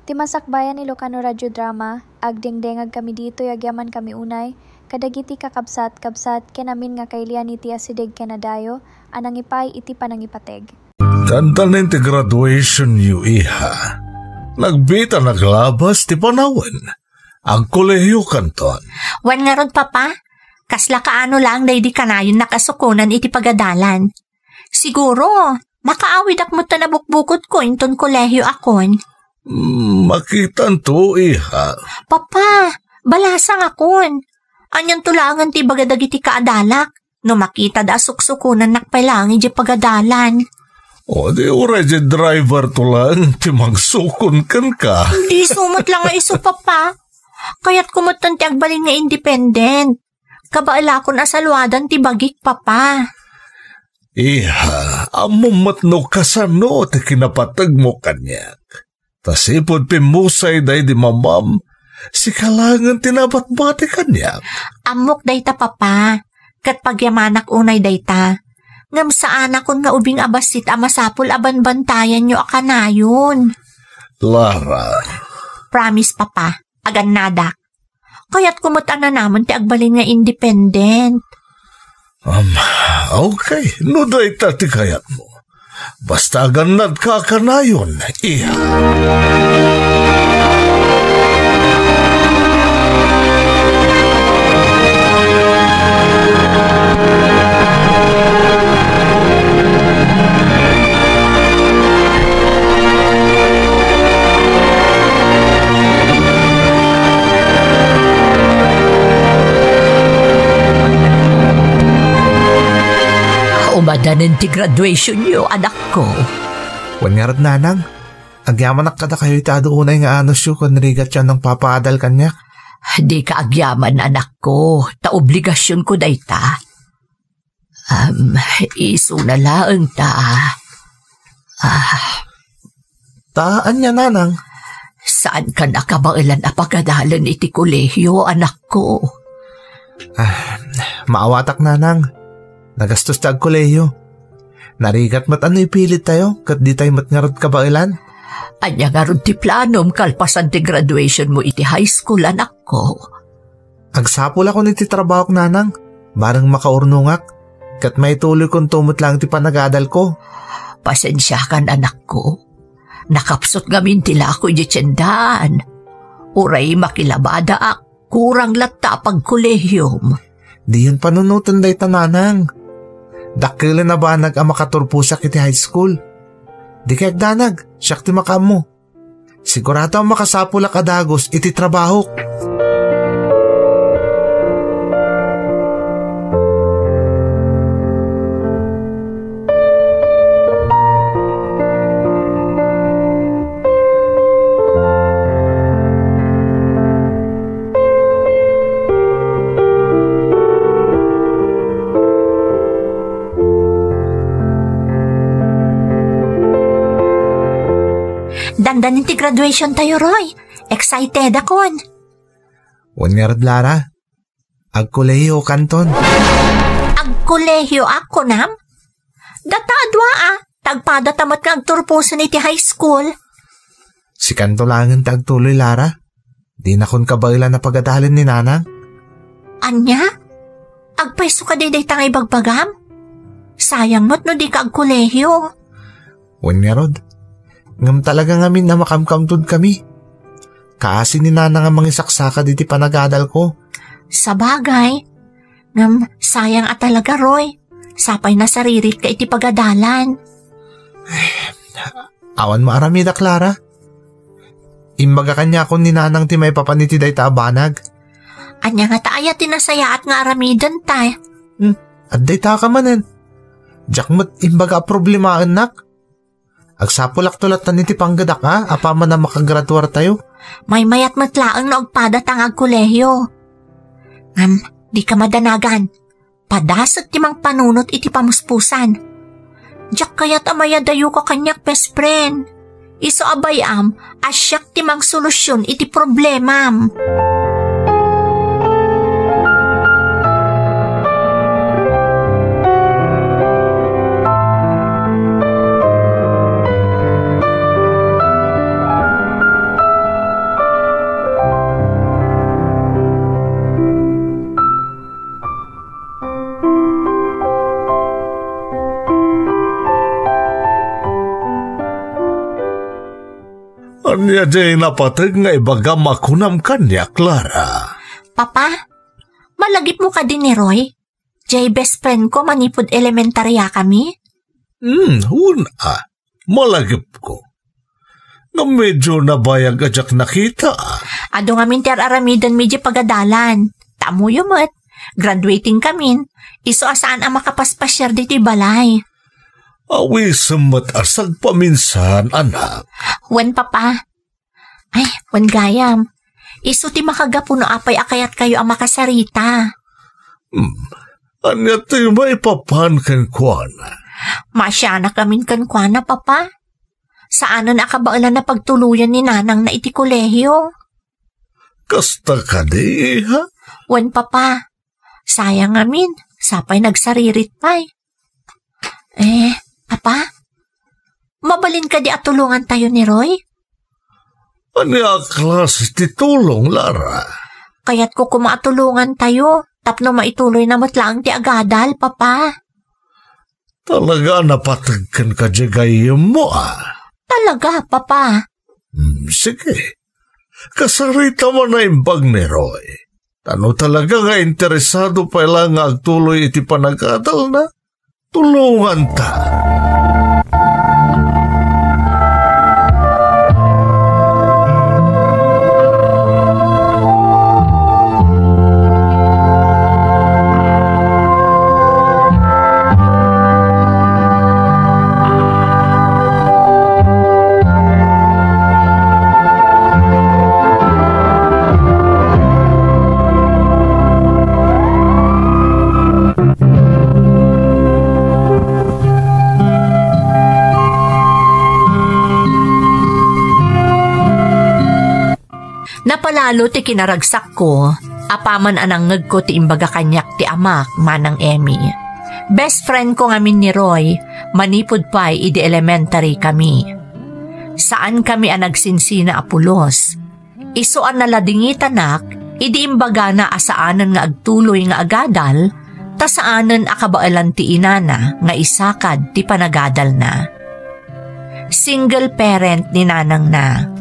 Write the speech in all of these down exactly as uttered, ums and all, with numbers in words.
Ti masakbayan Ilocano Radio Drama, agdengdengag kami ditoy agyaman kami unay, kadagiti kakabsat-kabsat ken amin nga kailian iti asideg ken adayo a nangipay iti panangipateg. Dandanin ti graduation yo, iha. Nagbita naglabas ti panawen. Agkolehiyo kanton. Wen ngarud, Papa, kasla kaano laeng daydi kanayon nakasukonan iti pagadalan. Siguro, makaawidak met ta nabukbukotko inton kolehiyo akon. Mm, makitanto, iha. Papa, balasang akon. Anianto laengen ti ibaga dagiti kaadalak? No makitad a suksukonannak pay laeng idiay pagadalan. O, di uray di driver to laeng ti mangsukon kenka. Di isu met la nga isu, Papa. Kayatko met ti agbalin nga independent. Kabaelakon a saluadan ti bagik, Papa. Iha, ammom met no kasano ti kinapategmo kaniak. Ta sipud pimmusay daydi mamam, sika laengen ti nabatbati kaniak. Ammok dayta, Papa, ket pagyamanak unay dayta. Ngem saanakon nga ubing a bassit a masapul a banbantayanyo a kanayon. Lara. Promise, Papa, agannadak. Kayatko met a nanamen ti agbalin nga independent. Um, okay, no dayta ti kayatmo. Basta agannadka a kanayon, iha. Umadanen ti graduationyo, anakko. Wen ngarud, nanang, agyamanak kadakayo iti adu unay nga anusyo ken rigatyo a nangpapaadal kaniak. Dika agyaman, anakko, ta obligasionko dayta. Am, isuna laeng ta. Ah. Ta ania, nanang? Saankan a kabaelan a pagadalen iti kolehiyo, anakko? Ah, maawatak, nanang. Nagastos ti agkolehiyo. Narigat met a no ipilittayo, ket ditay met ngarud kabaelan. Ania ngarud ti planom kalpasan ti graduationmo iti high school, anakko? Agsapulakon iti trabahok, nanang, bareng makaurnongak, ket maituloykonto met laeng ti panagadalko. Pasensiakan, anakko. Nakapsut ngamin ti lako idiay tiendaan. Uray makilabadaak, kurang latta a pagkolehiyom. Diyon panunoten dayta, nanang. Dakkelen a banag a makaturposak iti high school. Dika agdanag, siak ti makaammo. Sigurado a makasapulak a dagus iti trabahok. Dandanin ti graduation tayo, Roy. Excited akon. Wen ngarud, Lara, agkolehiyo kanton. Agkolehiyo ak, kunam? Data a dua a, ta agpada ta met nga agturposen iti high school. Sikanto laengen ti agtuloy, Lara. Dinakon kabaelan a pagadalen ni nanang. Ania? Agpayso kadi dayta nga ibagbagam? Sayang met no dika agkolehiyo. Wen ngarud, ngem talaga ngamin a makamkamtodkami. Kaasi ni nanang a mangisaksakad iti panagadalko. Sabagay, ngem sayang a talaga, Roy. Sapay nasariritka iti pagadalan. Awan maaramidak, Lara. Imbaga kaniakon ni nanang ti maipapan iti dayta a banag. Ania ngata aya ti nasayaat nga aramidenta? Hmm, adda ita ka manen. Diak met imbaga a problemaennak. Agsapulakto lattan iti panggedak a, apaman a makagraduartayo. Maymayat met laeng no agpada ta nga agkolehiyo. Ngem, dika madanagan. Padasek ti mangpanunot iti pamuspusan. Diak kayat a mayadayoka kaniak, best friend. Isu a bay-am a siak ti mangsolusion iti problemam. Ania diay napateg nga ibagam a kunam kaniak, Lara? Papa, malagipmo kadi ni Roy? Diay best friend ko manipud elementarya kami? Hmm, wen a. Malagipko. Ngem medyo nabayag a diak nakita. Adu ngamin ti ar-aramiden mi diay pagadalan. Ta ammoyo met, graduating kamin. Isu a saan a makapaspasiar ditoy balay. Awisem met a sagpaminsan, anak. Wen, Papa. Ay, wen gayam. Isu ti makagapu no apay a kayatkayo a makasarita. Hmm. Ania ti maipapan kenkuana? Maasianak amin kenkuana, Papa. Saanen a kabaelan a pagtuloyan ni nanangna iti kolehio. Kasta kadi, iha? Wen, Papa. Sayang amin, sapay nagsaririt pay. Eh, Papa? Mabalin kadi a tulongantayo ni Roy? Ania a klase ti tulong, Lara? Kayatko koma a tulongantayo tapno maituloyna met laeng ti agadal, Papa. Talaga a napateg kenka diay gayyemmo, a? Talaga, Papa. Hmm, sige. Kasarita man a imbag ni Roy. Ta no talaga nga interesado pay la nga agtuloy iti panagadalna, tulonganta. Napalalo ti kinaragsakko, apaman a nangngegko ti imbaga kaniak ti amak, Manang Emmy. Best friend ko ngamin ni Roy, manipud pay idi elementary kami. Saan kami a nagsinsina a pulos. Isu a naladingitanak, idi imbagana a saanen nga agtuloy nga agadal, ta saanen a kabaelan ti inana nga isakad ti panagadalna. Single parent ni nanangna,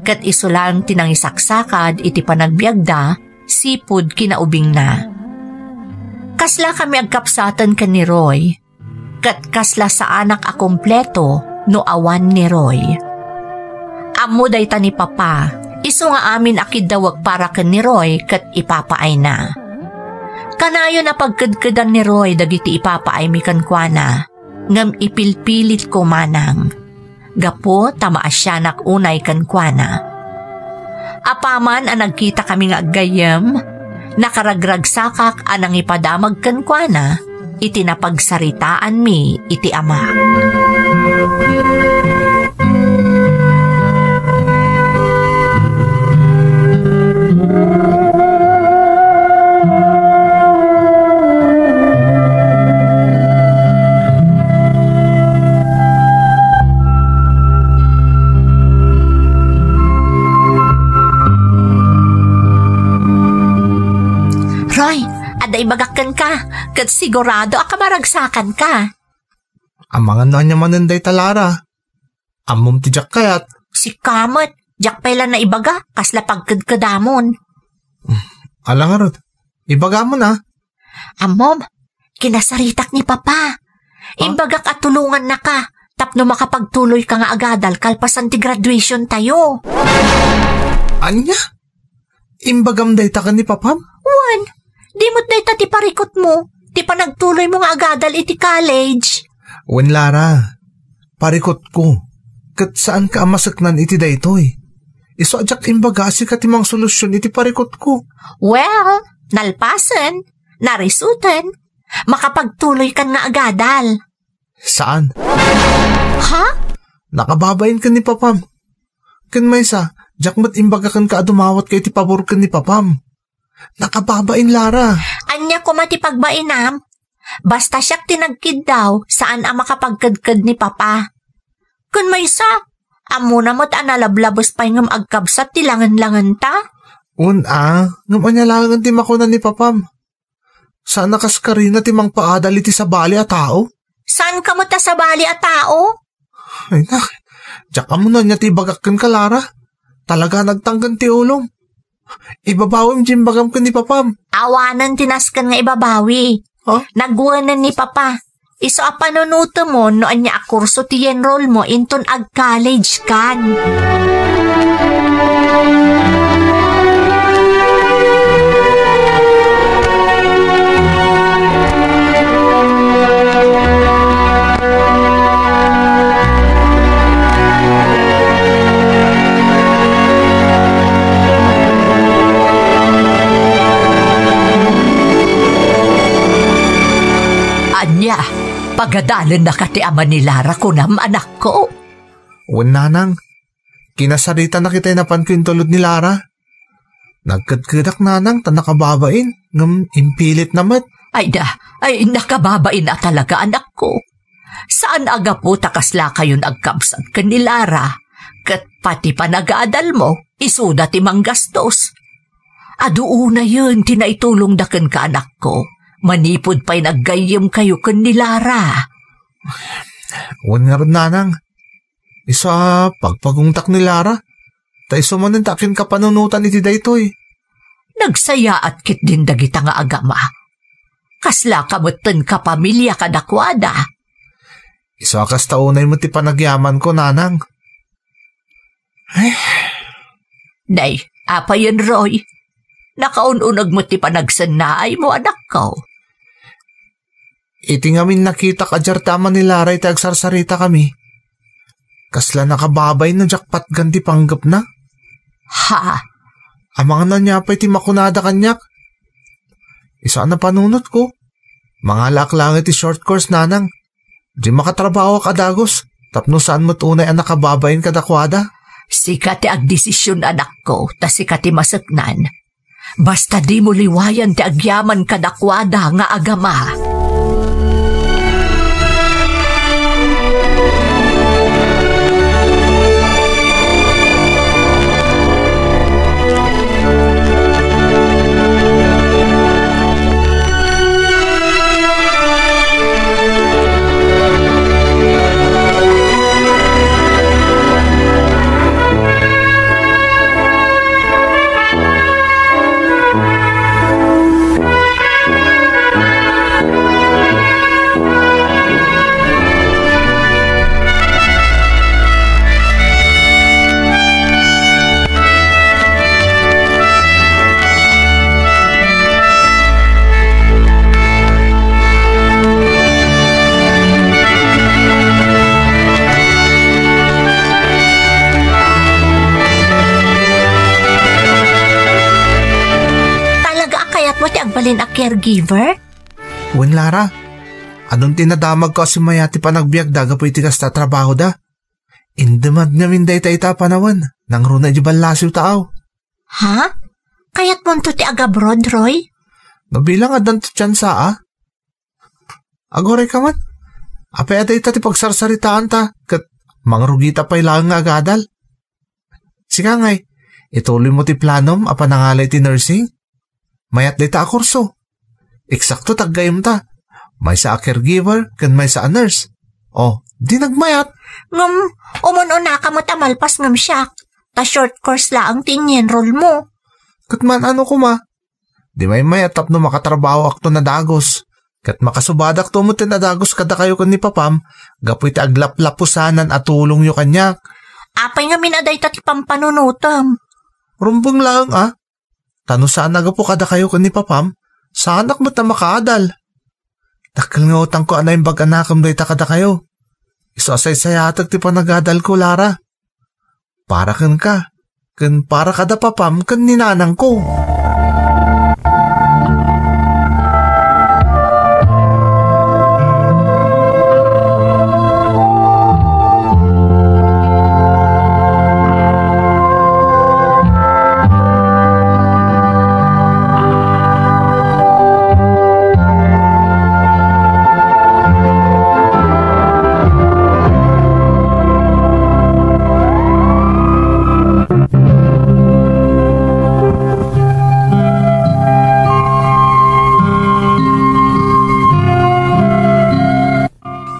ket isu laeng ti nangisaksakad iti panagbiagda sipud kinaubingna. Kasla kami agkapsaten ken ni Roy, ket kasla saanak a kompleto no awan ni Roy. Ammo dayta ni Papa, isu nga amin a kiddawek para ken ni Roy ket ipapaayna. Kanayon a pagkedkedan ni Roy dagiti ipapaaymi kenkuana, ngem ipilpilitko manang. Gapu ta maasianak unay kenkuana. Apaman a nagkitakami nga aggayyem, nakaragragsakak a nangipadamag kenkuana iti napagsaritaanmi iti ama. Roy, adda ibagak kenka, ket sigurado a kamaragsakanka. Amangan no ania manen dayta, Lara. Ammom ti diak kayat. Sika met, diak pay la naibaga, kasla pagkedkedamon. Ala ngarud, ibagamon a. Ammom, kinasaritak ni Papa. Ha? Imbagak a tulongannaka tapno makapagtuloyka nga agadal kalpasan ti graduation tayo. Ania? Imbagam dayta ken ni Papam? Wen, di met dayta ti parikutmo, ti panagtuloymo nga agadal iti college. Wen, Lara, parikutko, ket saanka a maseknan iti daytoy. Isu a diak imbaga a sika ti mangsolusion iti parikutko. Well, nalpasen, narisuten, makapagtuloykan nga agadal. Saan? Ha? Nakababain ken ni Papam. Ken maysa, diak met imbaga kenka a dumawatka iti pabor ken ni Papam. Nakababain, Lara. Ania koma ti pagbainam? Basta siak ti nagkiddaw, saan a makapagkedked ni Papa. Ken maysa, ammona met a nalablabes pay ngem agkabsat ti langenlangenta. Un a, ngem ania laengen ti makuna ni Papam? Saan a kas karina ti mangpaadal iti sabali a tao? Saanka met a sabali a tao? Ay, nak, Diak ammo no ania ti ibagak kenka, Lara. Talaga nagtangken ti ulom. Ibabawim ti imbagam ken ni Papam. Awanen ti nasken nga ibabawi. Ha? Nagwenen ni Papa. Isu a panunotemon no ania a kurso ti enroll mo inton ag-college kan. Ania, pagadalennaka ti ama ni Lara, kunam, anakko? Wen, nanang. Kinasaritana kitay napanko intulod ni Lara. Nagkedkedak, nanang, ta nakababain, ngem impilitna met. Ay da, ay, nakababain a talaga, anakko. Saan a gapu ta kaslakayon agkabsat ken ni Lara, ket pati panagadalmo, isuda ti manggastos. Adu unayen ti naitulongda kenka, anakko, manipud pay naggayyemkayo ken ni Lara. Wen ngarud, nanang. Isu a pagpagungtak ni Lara, ta isu manen ti akinkapanunotan iti daytoy. Nagsayaat ketdin dagita nga agama. Kaslaka metten kapamilya kadakuada. Isu a kasta unay met ti panagyamanko, nanang. Ay. Nay, apayen, Roy? Nakaun-uneg met ti panagsennaaymo, anakko. Iti ngamin nakitak a diak ti ama ni Lara iti agsarsaritakami. Kasla nakababain no diak patgan ti panggepna. Ha? Amangan ania pay ti makunada kaniak? Isu a napanunotko. Mangalaak laeng iti short course, nanang. Di makatrabahoak a dagus, tapno saan met unay a nakababain kadakuada. Sika ti agdesision, anakko, ta sika ti maseknan. Basta dimo liwayan ti agyaman kadakuada nga agama. Talaga a kayatmo ti agbalin a caregiver? Wen, Lara. Adun ti nadamagko a simaya ti panagbiagda gapu iti kasta a trabahoda. Indemat ngamin dayta ita a panawen, nangruna idiay ballasiw ta aw. Ha? Kayatmonto ti agabroad, Roy? No bilang addanto tiansa, a? Aguray ka man. Apay a dayta ti pagsarsaritaanta, ket mangrugita pay laeng nga agadal. Sika ngay, ituloymo ti planom a panangala iti nursing? Mayat dayta a kurso. Eksakto ti aggayyemta. Maysa a caregiver ken maysa a nurse. O, di nagmayat. Ngem, umun-unaka met a malpas ngem siak. Ta short course laeng ti in-enroll mo. Ket maan-ano koma? Di maymayat tapno makatrabahoakto a dagus. Ket makasubadakto met a dagus kadakayo ken ni Papam gapu iti aglaplapusanan a tulongyo kaniak. Apay ngamin a dayta ti pampanunotem? Rumbeng laeng a. Ta no saan a gapu kadakayo ken ni Papam, saanak met a makaadal. Dakkel nga utangko a naimbag a nakem dayta kadakayo. Isu a saysayatek ti panagadalko, Lara. Para kenka, ken para kada Papam ken ni Nanangko.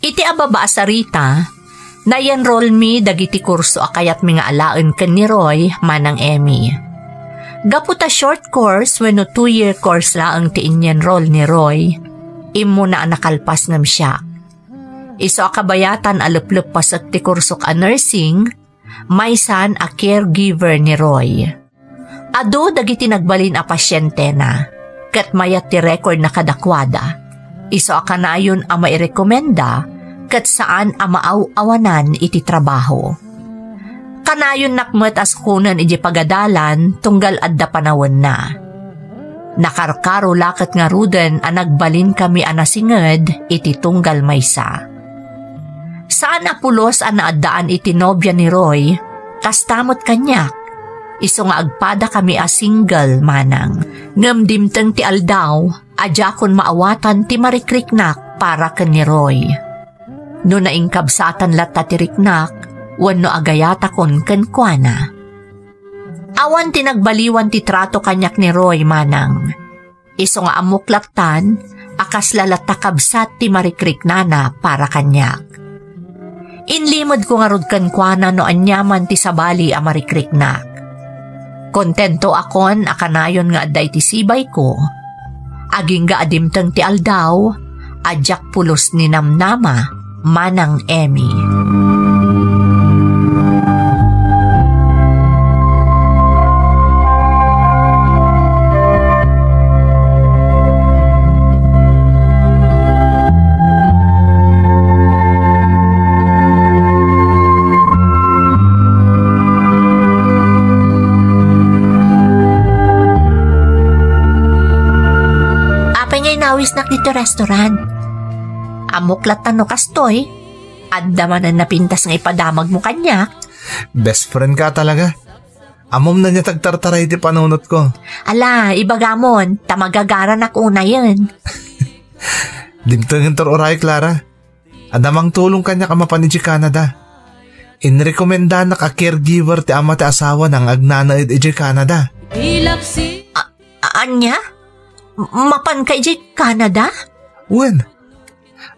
Iti ababa a sarita, Nayenrolmi dagiti kurso a kayatmi nga alaen ken ni Roy, Manang Emmy. Gapu ta short course wenno two-year course laeng ti inyenrol ni Roy, immuna a nakalpas ngem siak. Isu a kabayatan a lepleppasek ti kursok a nursing, maysan a caregiver ni Roy. Adu dagiti nagbalin a pasientena, ket mayat ti recordna kadakuada. Isu a kanayon a mairekomenda, ket saan a maaw-awanan iti trabaho. Kanayonnak met a sukonen idiay pagadalan tunggal adda panawenna. Nakarkaro la ket ngaruden a nagbalinkami a nasinged iti tunggal maysa. Saan a pulos a naaddaan iti nobia ni Roy, kasta met kaniak. Isu nga agpadakami a single, Manang. Ngem dimteng ti aldaw a diakon maawatan ti marikriknak para ken ni Roy. No nainkabsatan latta ti riknak, wenno agayatakon kenkuana. Awan ti nagbaliwan ti trato kaniak ni Roy, Manang. Isu nga ammok lattan a kasla latta kabsat ti marikriknana para kaniak. Inlimedko ngarud kenkuana no aniaman ti sabali a marikriknak. Kontento akon a kanayon nga adda iti sibayko. Agingga a dimteng ti aldaw, a diak pulos ninamnama, Manang Emmy. Apay nga inawisnak ditoy restaurant? Ammok latta no kastoy, adda manen napintas nga ipadamagmo kaniak. Best friend ka talaga. Ammom na niya tagtartaray ti panunotko. Ala, ibagamon, ta magagaranak unayen. Dimtengen tur uray, Clara. Adda mangtulong kaniak a mapan idiay Canada. Inrekomendanak a caregiver ti ama ti asawana nga agnanaed idiay Canada. A-, ania? M-, mapanka idiay Canada? Wen.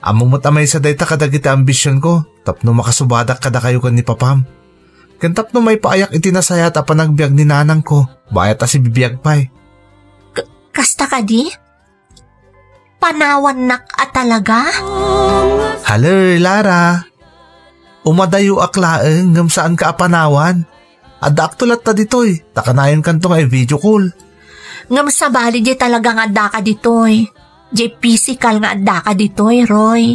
Ammom met a maysa dayta kadagiti ambisionko tapno makasubadak kadakayo ken ni papam. Ken tapno maipaayak iti nasayaat a panagbiag ni nanangko, bayat a sibibiag pay. K-, kasta kadi? Panawannak a talaga? Hello, Lara. Umadayoak laeng ngem saanka a panawan. Addaakto latta ditoy, ta kanayonkanto nga i-video call. Ngem sabali diay talaga nga addaka ditoy. Diay pisikal nga addaka ditoy, Roy.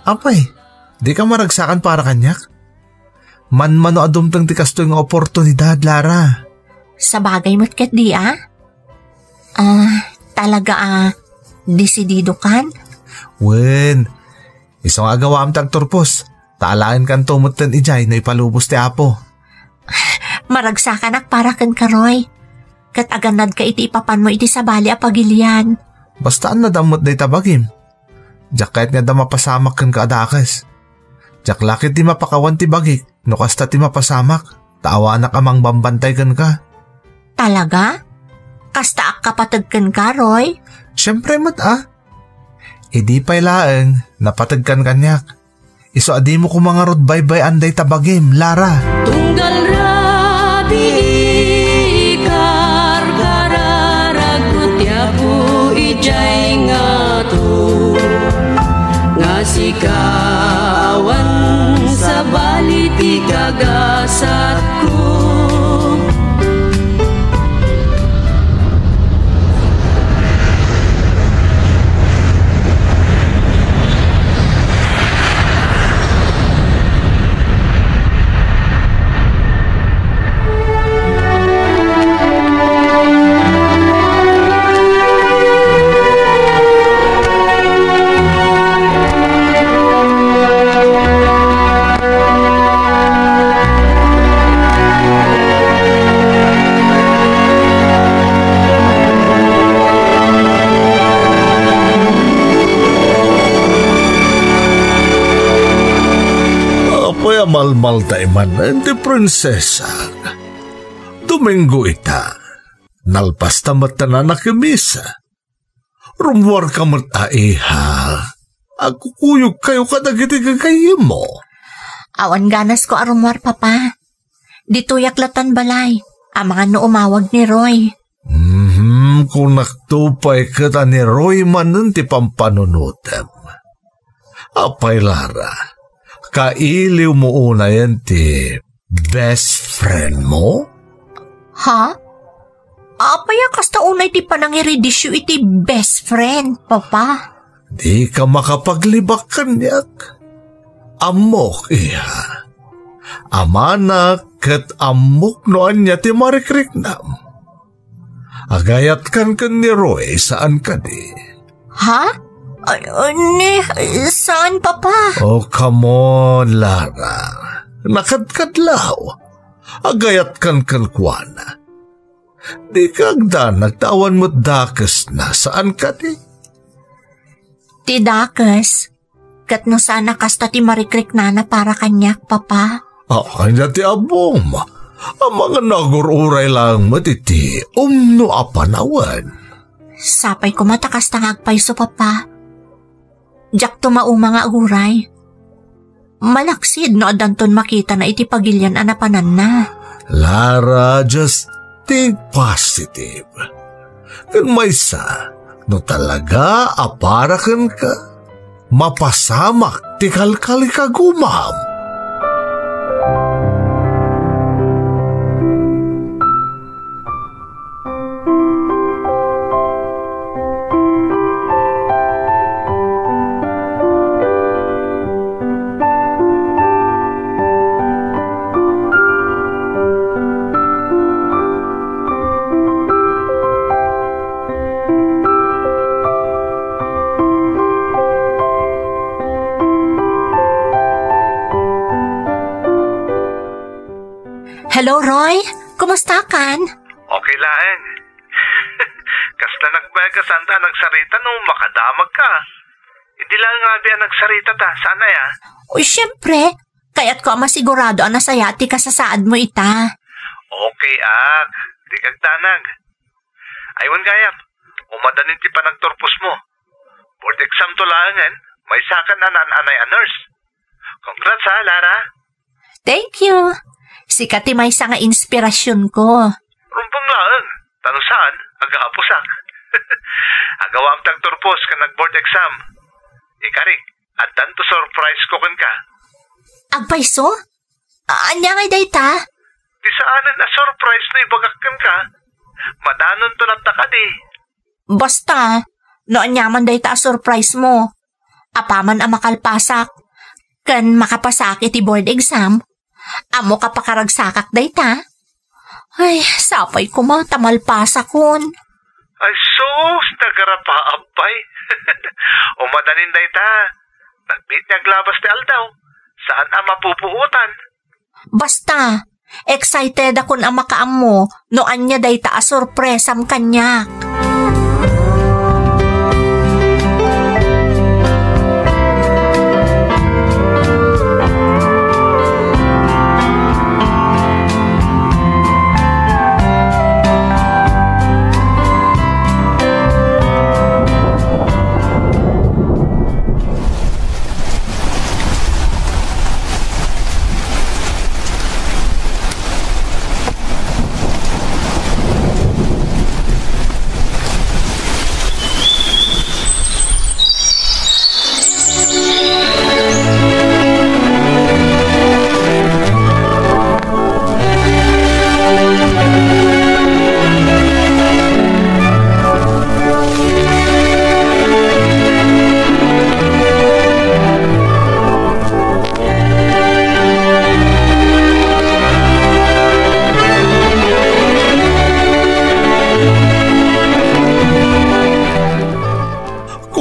Apay, dika maragsakan para kaniak? Manmano a dumteng ti kastoy nga oportunidad, Lara. Sabagay met ketdi, a? Ah, talaga a desididokan? Wen, isu nga agawam ti agturpos, ta alaenkanto metten idiay no ipalubos ti Apo. Maragsakanak para kenka, Roy. Ket agannadka iti ipapanmo iti sabali a pagilian. Basta annadam met dayta bagim. Diak kayat nga adda mapasamak kenka a dakes. Diak la ketdi mapakawan ti bagik no kasta ti mapasamak, ta awanak a mangbambantay kenka. Talaga? Kasta a kapateg kenka, Roy? Siempre met a. Idi pay laeng, napategkan kaniak. Isu a dimo koma ngarud baybay-an dayta bagim, Lara. Tunggal rabii karkararagko ti Apo idiay ngato, nga sika awan sabali ti kagasatko. Apay a malmalta iman ti prinsesa. Domingo ita. Nalpasta met ta nanakimisa. Rummuarka met a, iha. Agkukuyogkayo kadagiti gagayyemmo. Awan ganasko a rummuar, Papa. Ditoyak latan balay, amangan no umawag ni Roy. Mhm, kunakto pay ket a ni Roy manen ti pampanunotem. Apay, Lara, kailiwmo unayen ti best friend mo? Ha? Apay a kasta unay ti panangiridisyo iti best friend, Papa? Dika makapaglibak kaniak. Ammok, iha. Amanak ket ammok no ania ti marikriknam. Agayatkan ken ni Roy, saan kadi? Ha? Ah, ah, ni, saan, Papa? Oh, come on, Lara. Nakadkadlaw. Agayatkan kenkuana. Dika agdanag ta awan met dakesna, saan kadi? Ti dakes, ket no saan a kasta ti marikriknana para kaniak, Papa. Ah, ania ti ammom? Amangan no agur-uray laeng met iti umno a panawen. Sapay koma ta kasta nga agpayso, Papa. Diakto mauma nga aguray. Malaksid no addanton makitana iti pagilian a napananna. Lara, just think positive. Ken maysa, no talaga a para kenka, mapasamak ti kalkalikagumam. Hello, Roy. Kumusta kan? Okay laeng. Kasla nagbaga saan ta nagsarita no makadamag ka. Idi laeng abi a nagsarita ta, saan aya? Uy, siyempre. Kayatko a masigurado a nasaya ti kasasaad mo ita. Okay, ak. Di kagdanag. Ay, wen gayam. Umadanin ti panagturpos mo. Board exam to laengen, maysakan a naan-anay a nurse. Congrats ha, Lara. Thank you. Sika ti maysa nga inspirasyon ko. Rumbeng laeng, ta no saan, agapusak. Agawam ti agturpos ken nag-board exam. Ikarik, addan to surprise ko kenka. Agpayso? Ania ngay dayta? Di saanen a surprise no ibagak kenka. Madanon to latta kadi. Basta, no aniaman dayta a surprise mo, apaman a makalpasak, ken makapasak iti board exam, ammo ka pakaragsakak dayta? Ay, sapay koma ta malpasakon. Ay, sus, nagarapaap pay. Umadanin dayta. Nagbiit nga aglabas ti aldaw. Saan a mapupuotan. Basta, excited akon a makaammo no ania dayta a sorpresam kaniak.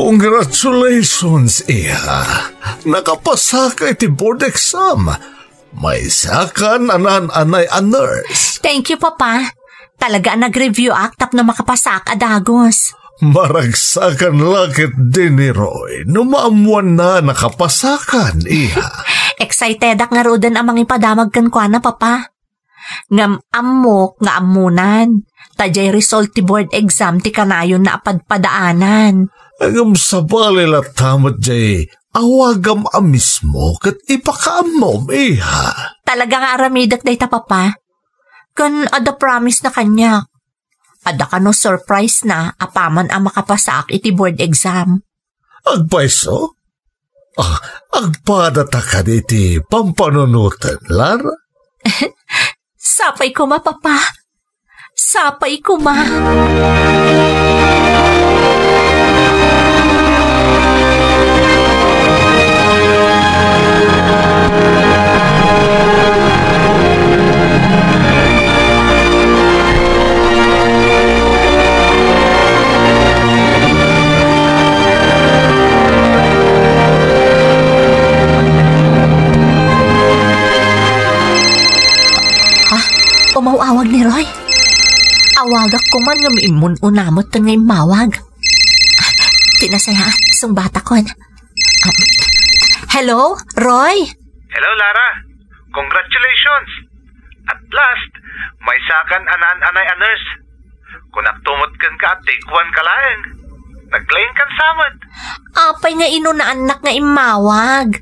Congratulations, iha. Nakapasaka iti board exam. Maysakan a naan-anay a nurse. Thank you, Papa. Talaga a nag-review ak tapno makapasak a dagus. Maragsakan la ketdi ni Roy no maammoanna a nakapasakan, iha. Excited ak ngaruden a mangipadamag kenkuana, Papa. Ngem ammok nga ammonan, ta diay result ti board exam ti kanayonna a padpadaanan. Ngem sabali latta met diay awagam a mismo ket ipakaammom, iha. Talaga nga aramidek dayta, Papa. Ken adda promise na kaniak. Adda kano surprise na apaman a makapasaak iti board exam. Agpayso? Ah, agpadata kadi iti pampanunoten, Lara? Sapay koma, Papa. Sapay koma. Ha? Umaw-awag ni Roy? Awagak koman ngem immun-una met nga immawag. Ti nasayaat, sungbatakon. Ah, hello, Roy? Hello, Lara. Congratulations! At last, maysakan a naan-anay a nurse. Kunak met kenka a take one ka laeng. Naglaingkan sa met. Apay nga inunaannak nga immawag?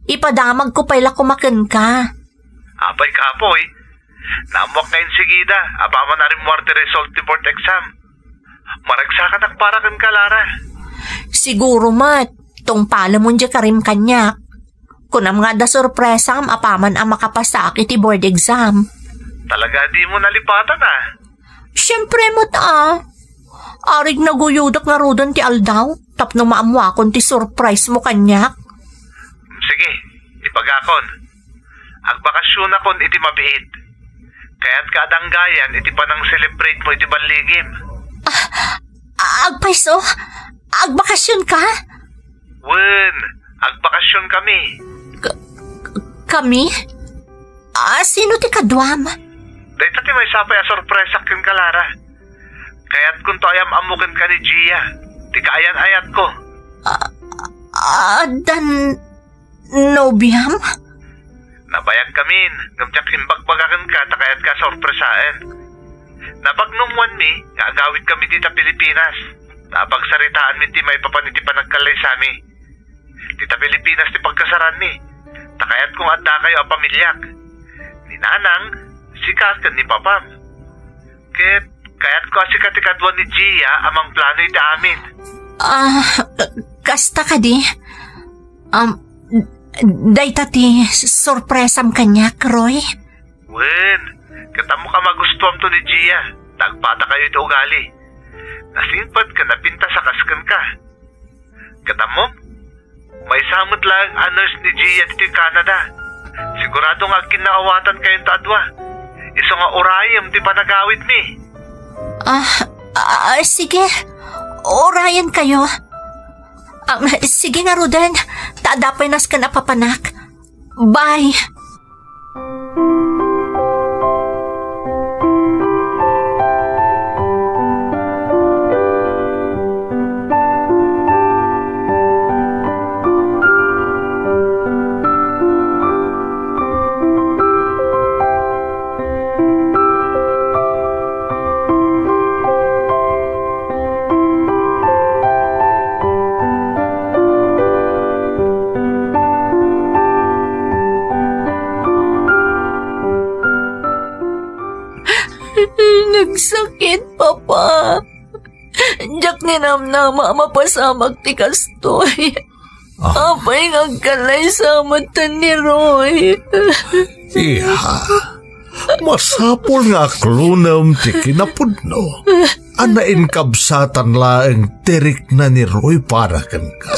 Ipadamagko pay la koma kenka. Apay kapoy, naammoak nga insigida apaman a rimmuar ti result ti board exam. Maragsakanak para kenka, Lara. Siguro met, tungpalemon diay karim kaniak. Kunam nga adda sorpresam apaman a makapasaak iti board exam. Talaga dimo nalipatan, a? Siempre met, a. Arig naguyudak ngaruden ti aldaw tapno maammoakon ti surprise mo kaniak. Sige, ibagakon. Agbakasionakon iti mabiit. Kayatka a danggayan iti panang-celebrate mo iti balligim. Ah, agpayso? Agbakasionka? Wen, agbakasionkami. Ka-, kami? Ah, sino ti kaduam? Dayta ti maysa pay a sorpresak kenka, Lara. Kayatkonto a yam-ammo kenka ni Gia, ti kaayan-ayatko. Ah, addan nobiam? Nabayagkamin, ngem diak imbagbaga kenka ta kayatka a sorpresaen. Napagnumoanmi nga agawidkami dita Pilipinas, ta apagsaritaanmi ti maipapan iti panagkallaysami. Dita Pilipinas ti pagkasaranmi, ta kayatko nga addakayo a pamiliak. Ni nanang, sika ken ni papam. Ket kayatko a sika ti kadua ni Gia a mangplano iti amin. Ah, kasta kadi? Um, dayta ti sorpresam kaniak, Roy? Wen, ket ammok a magustuamto ni Gia, ta agpadakayo iti ugali. Nasingpet ken napintas a kas kenka. Ket ammom, maysa met laeng a nurse ni Gia ditoy Canada. Sigurado nga agkinnaawatankayo a dua. Isu nga urayem ti panagawidmi. Ah, ah, sige. Urayenkayo. Um, sige ngaruden, ta adda pay nasken a papanak. Bye. Nagsakit, Papa. Diak ninamnama a mapasamak ti kastoy. Ah. Apay nga agkallaysa met ni Roy? Iha, masapul nga aklonem ti kinapudno a nainkabsatan laeng ti rikna ni Roy para kenka.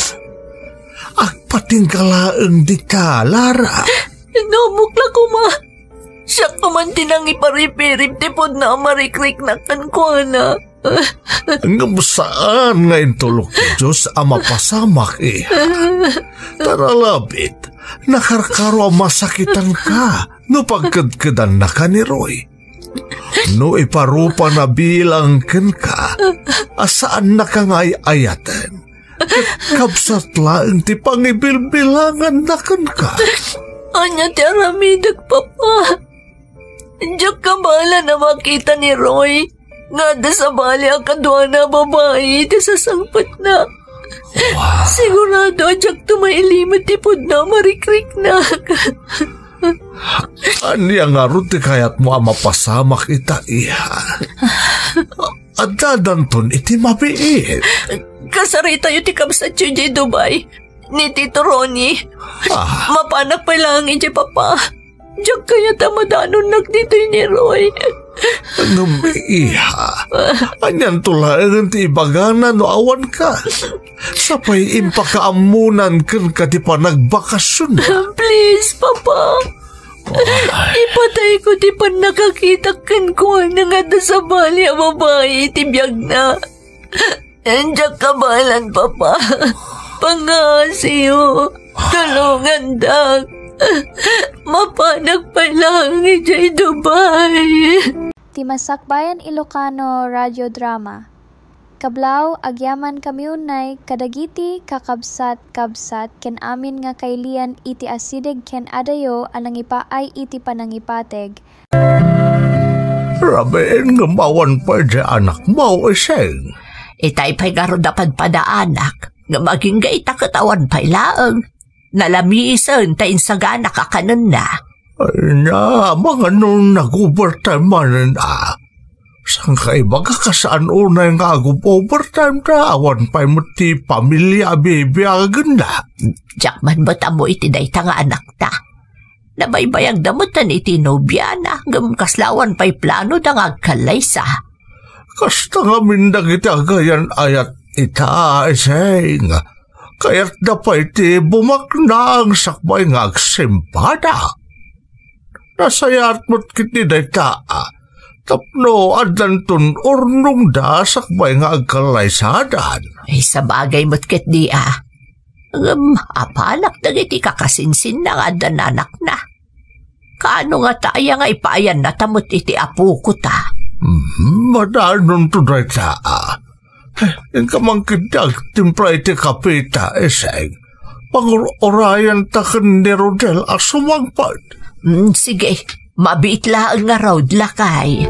Agpatingga laeng dita, Lara. Inamok la koma. Siak man ti nangiparipirib ti pudno a marikriknak kenkuana. Ngem saan nga intulok ti Dios a mapasamak, iha. Taralabit, nakarkaro a masakitanka no pagkedkedannaka ni Roy. No iparupana bilang kenka a saannaka nga ay-ayaten, ket kabsat laeng ti pangibilbilanganna kenka. Ania ti aramidek, Papa? Diak kabaelan a makita ni Roy nga adda sabali a kaduana a babai iti sasangpetna. Wow. Sigurado a diakto mailimod ti pudno a marikriknak. Ania ngarud ti kayatmo a mapasamak ita, iha? Addadanton iti mabiit. Kasaritayo ti kabsatyo idiay Dubai, ni Tito Ronnie. Ah. Mapanak pay laeng idiay, Papa. Diak kayat a madanonnak ditoy ni Roy. Ngem, iha, anianto laengen ti ibagana no awanka? Sapay impakaammonan kenka ti panagbakasyon. Please, Papa. Ay. Ipatayko ti pannakakitak kenkuana nga adda sabali a babai iti biagna. Diak kabaelan, Papa. Pangngaasiyo, tulongandak. Mapanak pay laeng idiay Dubai. Ti Masakbayan Ilocano Radio Drama. Kablaw, agyamankami unay kadagiti kakabsat-kabsat ken amin nga kailian iti asideg ken adayo a nangipaay iti panangipateg. Rabiin ngem awan pay diay anakmo, Iseng. Itay pay ngarud a padpadaanak, ngem agingga ita ket awan pay laeng. Nalamiisen ta insaganak a kanenna. Ay na, mangano nag-overtime manen a? Saan ka ibaga kasaan unay nga ag-overtime ta awan pay met ti pamilia a bibiagenna? Diak man met ammo iti dayta nga anakta. Nabaybayagda metten iti nobiana, ngem kasla awan pay planoda nga agkallaysa. Kasta ngamin dagiti agayan-ayat ita, Iseng. Kayatda pay ti bumaknang sakbay nga agsimpada. Nasayaat met ketdi dayta, a, tapno addanton urnongda sakbay nga agkallaysadan. Ay, sabagay met ketdi a. Ngem, apanak dagiti kakasinsinna nga adda nanakna. Kaano ngata aya nga ipaayannata met iti apokota? Hmm, madanonto dayta, a. Eh, inka man ketdi agtimpla iti kapeta, Iseng. Pangur-urayanta ken ni Rodel a sumangpet. Mm, sige. Mabiit laeng ngarud, lakay.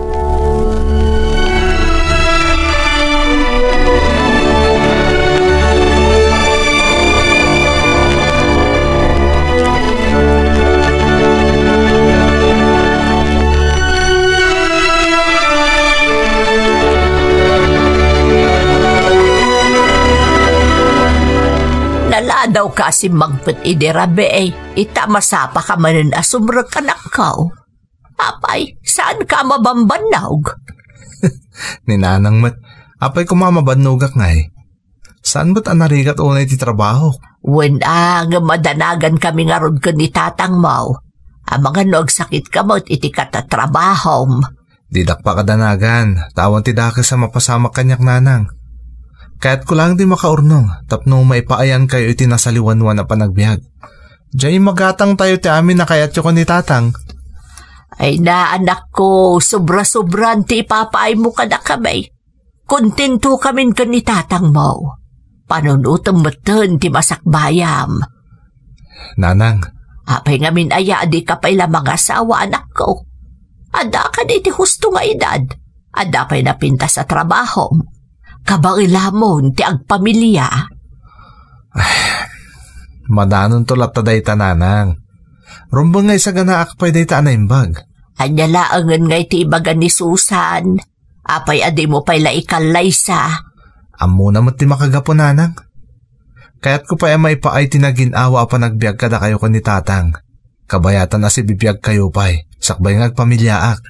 Naladawka a simmangpet idi rabii, ita masapaka manen a sumrek, anakko. Apay, saanka a mabambannog? Ni nanang met, apay koma mabannogak ngay? Saan met a narigat unay ti trabahok? Wen a, ngem madanagankami ngarud ken ni tatangmo. Amangan no agsakitka met iti katatrabahom. Didak pakadanagan, ta awan ti dakes a mapasamak kaniak, nanang. Kayatko laeng ti makaurnong, tapno maipaayankayo iti nasaliwanwan a panagbiag. Diay magatangtayo ti amin a kayatyo ken ni tatang. Ay na, anakko, sobra-sobran ti ipapaaymo kadakami. Kontentokamin ken ni tatangmo. Panunotem metten ti masakbayam. Nanang. Apay ngamin aya a dika pay la mangasawa, anakko? Adda kadi ti husto nga edad. Adda pay napintas a trabahom. Kabaelamon ti agpamilia. Ay, madanonto latta dayta, nanang. Rumbeng nga isaganaak pay dayta a naimbag. Ania laengen ngay ti ibaga ni Susan? Apay a dimo pay la ikallaysa? Ammona met ti makagapu, nanang. Kayatko pay a maipaay ti nagin-awa a panagbiag kadakayo ken ni tatang. Kabayatan a sibibiagkayo pay, sakbay nga agpamiliaak.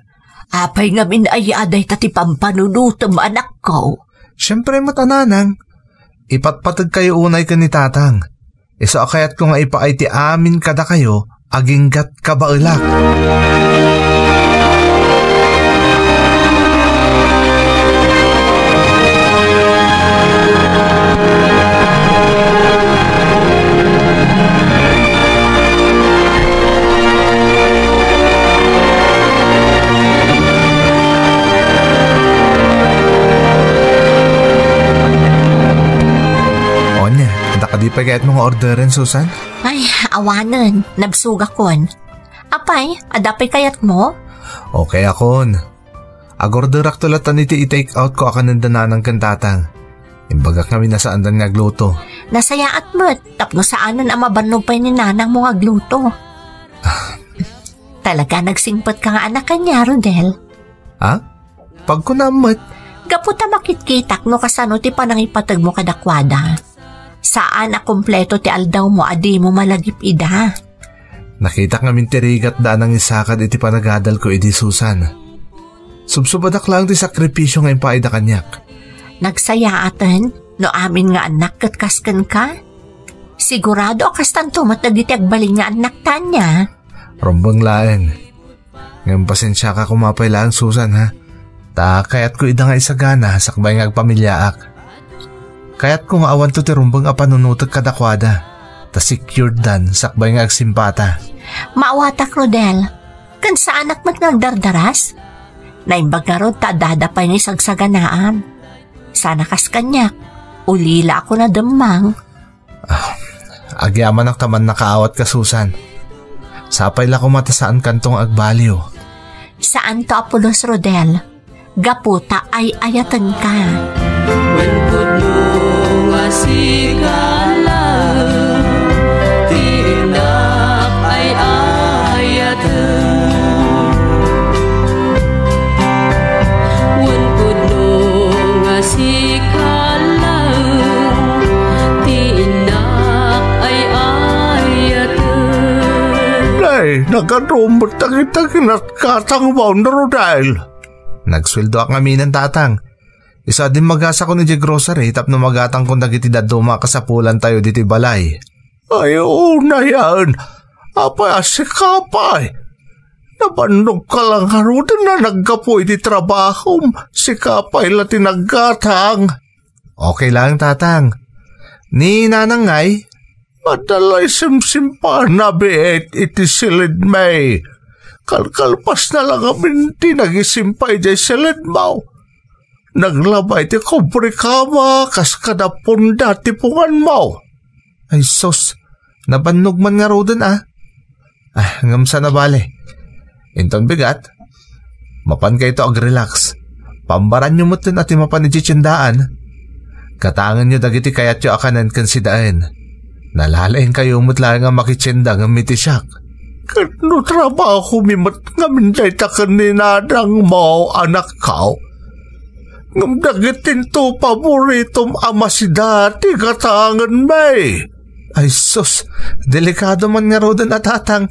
Apay ngamin aya dayta ti pampanunotem, anakko? Siempre met a, nanang. Ipatpategkayo unay ken ni tatang. Isu a kayatko nga ipaay ti amin kadakayo aginggat kabaelak. Onya, adda kadi pay kayatmo nga orderen, Susan? Ay, awanen. Nagsugakon. Apay, adda pay kayatmo? Okay akon. Agorderakto latta iti i-take out ko a kanen da nanang ken tatang. Imbagak ngamin a saandan nga agluto. Nasayaat met, tapno saanen a mabannog pay ni nanangmo nga agluto. Talaga nagsingpet ka nga anak kaniak, Rodel. Ha? Pagkunam met. Gapu ta makitkitak no kasano ti panangipategmo kadakuada. Saan a kompleto ti aldawmo a dimo malagip ida. Nakitak ngamin ti rigatda a nangisakad iti panagadalko idi, Susan. Subsubadak laeng ti sakripisio nga impaayda kaniak. Nagsayaaten no amin nga annak ket kas kenka? Sigurado a kastanto met dagiti agbalin nga annakta ania? Rumbeng laeng. Ngem pasensiaka koma pay laeng, Susan, ha? Ta kayatko ida nga isagana sakbay nga agpamiliaak. Kayatko nga awanto ti rumbeng a panunotek kadakuada, ta secureddan sakbay nga agsimpata. Maawatak, Rodel. Ken saanak met nga agdardaras? Naimbag ngarud ta addada pay nga isagsaganaam. Sana kas kaniak, ulila a kunadem mang. Ah, agyamanak ta mannakaawat ka, Susan. Sapay la koma ta saan kanto nga agbaliw. Saanto a pulos, Rodel. Gapu ta ay-ayatenka. Wen pudno nga sika laeng, ti innak ay-ayaten. Wen pudno nga sika laeng, ti innak ay-ayaten. Nay, nagadu met dagiti ginatgatangmo, Rodel. Nagsueldoak ngaminen, Tatang. Isu a dimmagasakon idiay grocery tapno magatangkon dagiti dadduma a kasapulantayo ditoy balay. Ay, unayen. Apay a sika pay? Nabannogka la ngaruden a naggapu iti trabahom. Sika pay la ti naggatang. Okay lang, Tatang. Ni Nanang ngay? Adda la simsimpana biit iti silidmi. Kalkalpasna la ngamin ti nagisimpa idiay silidmo. Naglaba iti kubrekama kas kada punda ti punganmo. Ay sus, nabannog man ngaruden a. Ah, ngem saan a bale. Inton bigat, mapankayto agrelax. Pambaranyo metten a ti mapan idiay tiendaan. Gatangenyo dagiti kayatyo a kanen ken sidaen. Nalalaingkayo met laeng a makitienda ngem iti siak. Ket no trabahomi met ngamin dayta ken ni nanangmo, anakko. Ngem dagitinto paboritom a masida ti gatangenmi. Ay sus, delikado man ngaruden a, Tatang.